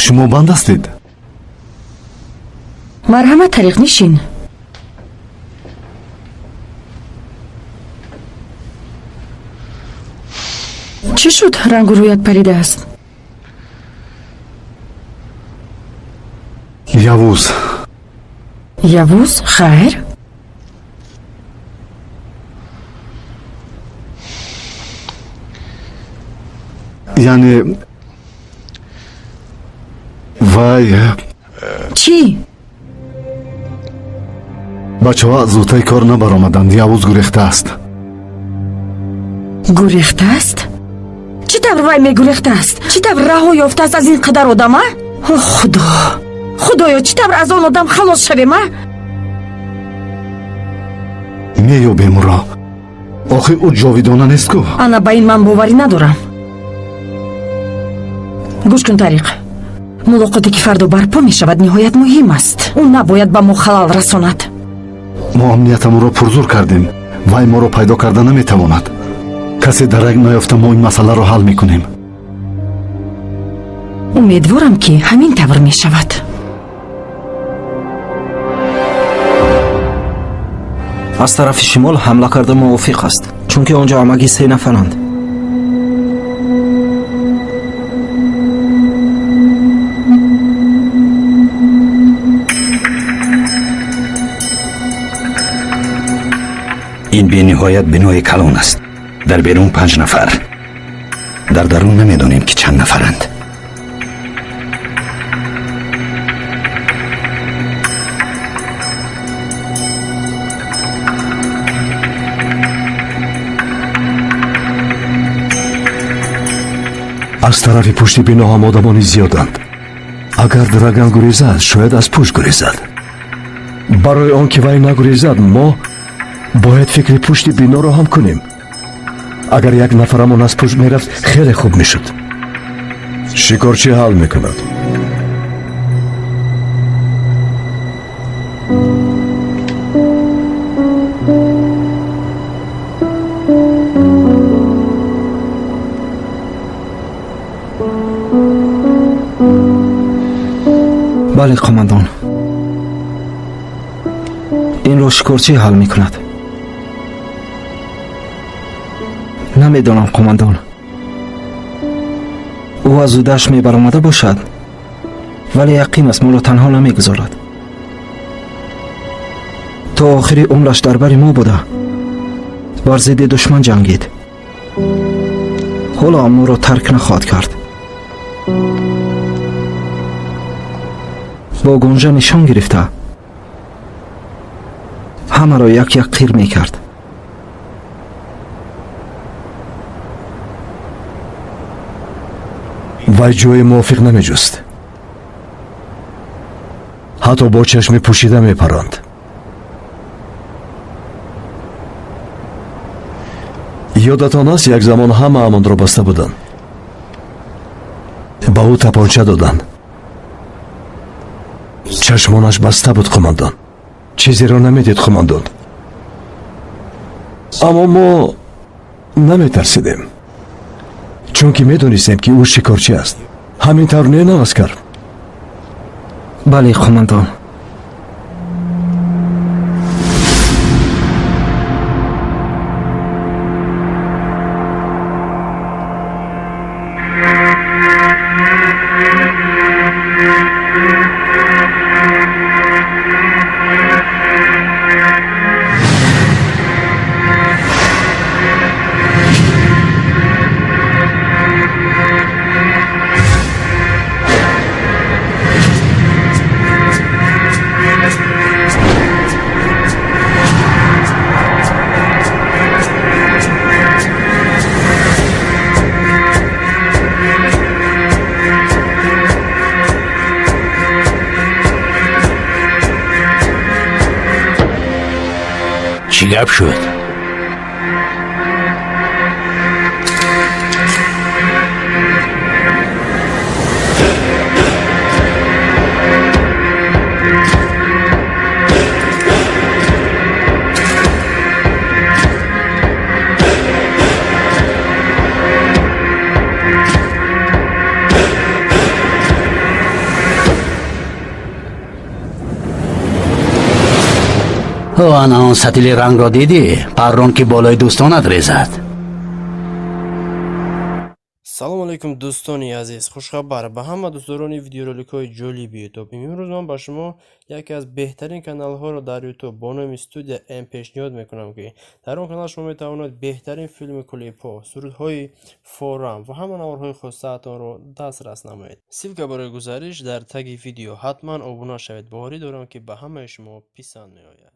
Шумо банд ҳастед? Марҳамат, Тариқ, нишин. Чӣ шуд, рангу рӯят паридааст? Явуз. Явуз, хайр? Яъне вай. Чӣ? Бачаҳо аз зудтаи кор набаромаданд. Явуз гурехтааст. Гурехтааст? Чӣ тавр вай мегурехтааст? Чӣ тавр раҳо ёфтааст аз ин қадар одам, а? О, худо, худоё, чӣ тавр аз он одам халос шавем, а? Меёбем ӯро. Охир ӯ ҷовидона нест ку. Ана ба ин ман боварӣ надорам. Гӯш кун, Тариқ, мулоқоте ки фардо барпо мешавад, ниҳоят муҳим аст. Ӯ набояд ба мо халал расонад. Мо амниятамонро пурзур кардем. Вай моро пайдо карда наметавонад. Касе дарак наёфта, мо ин масъаларо ҳал мекунем. Умедворам, ки ҳамин тавр мешавад. Аз тарафи шимол ҳамла карда мувофиқ аст, чунки он ҷо ҳамагӣ се нафаранд. Ин бениҳоят бинои калон аст. Дар берун панҷ нафар, дар дарун намедонем, ки чанд нафаранд. Аз тарафи пушти бино ҳам одамони зиёданд. Агар Драган гурезад, шояд аз пушт гурезад. Барои он ки вай нагурезад, мо бояд фикри пушти биноро ҳам кунем. Агар як нафарамон аз пушт мерафт, хеле хуб мешуд. Шикорчӣ ҳал мекунад. Бале, қомандон, инро шикорчӣ ҳал мекунад. Намедонам, қомандон, ӯ аз ӯдаш мебаромада бошад, вале яқин аст, моро танҳо намегузорад. То охири умраш дар бари мо буда, бар зидди душман ҷангид. Ҳоло ҳам моро тарк нахоҳад кард. Бо гунҷа нишон гирифта, ҳамаро як як қир мекард. Вай ҷои мувофиқ намеҷуст, ҳатто бо чашми пӯшида мепаронд. Ёдатон аст, як замон ҳама амонро баста буданд, ба ӯ тапонча доданд. Чашмонаш баста буд, қумандон, чизеро намедид, қумандон. Аммо мо наметарсидем, чунки медонистем, ки ӯ шикорчӣ аст. Ҳамин тавр не, наваскар? Бале, қумандон. Чӣ гап шуд? Ана он сатили рангро дидӣ? Паррон ки болои дӯстонат резад. Салом алейкум, дӯстони азиз! Хушхабар ба ҳама дӯстдорони видеороликҳои ҷолиби Ютуб. Имрӯз ман ба шумо яке аз беҳтарин каналҳоро дар Ютуб бо номи Студия М пешниҳод мекунам, ки дар он канал шумо метавонед беҳтарин филму клипҳо, сурудҳои форам ва ҳама наворҳои хостаатонро дастрас намоед. Ссылка барои гузариш дар таги видео. Ҳатман обуна шавед. Боварӣ дорам, ки ба ҳамаи шумо писанд меояд.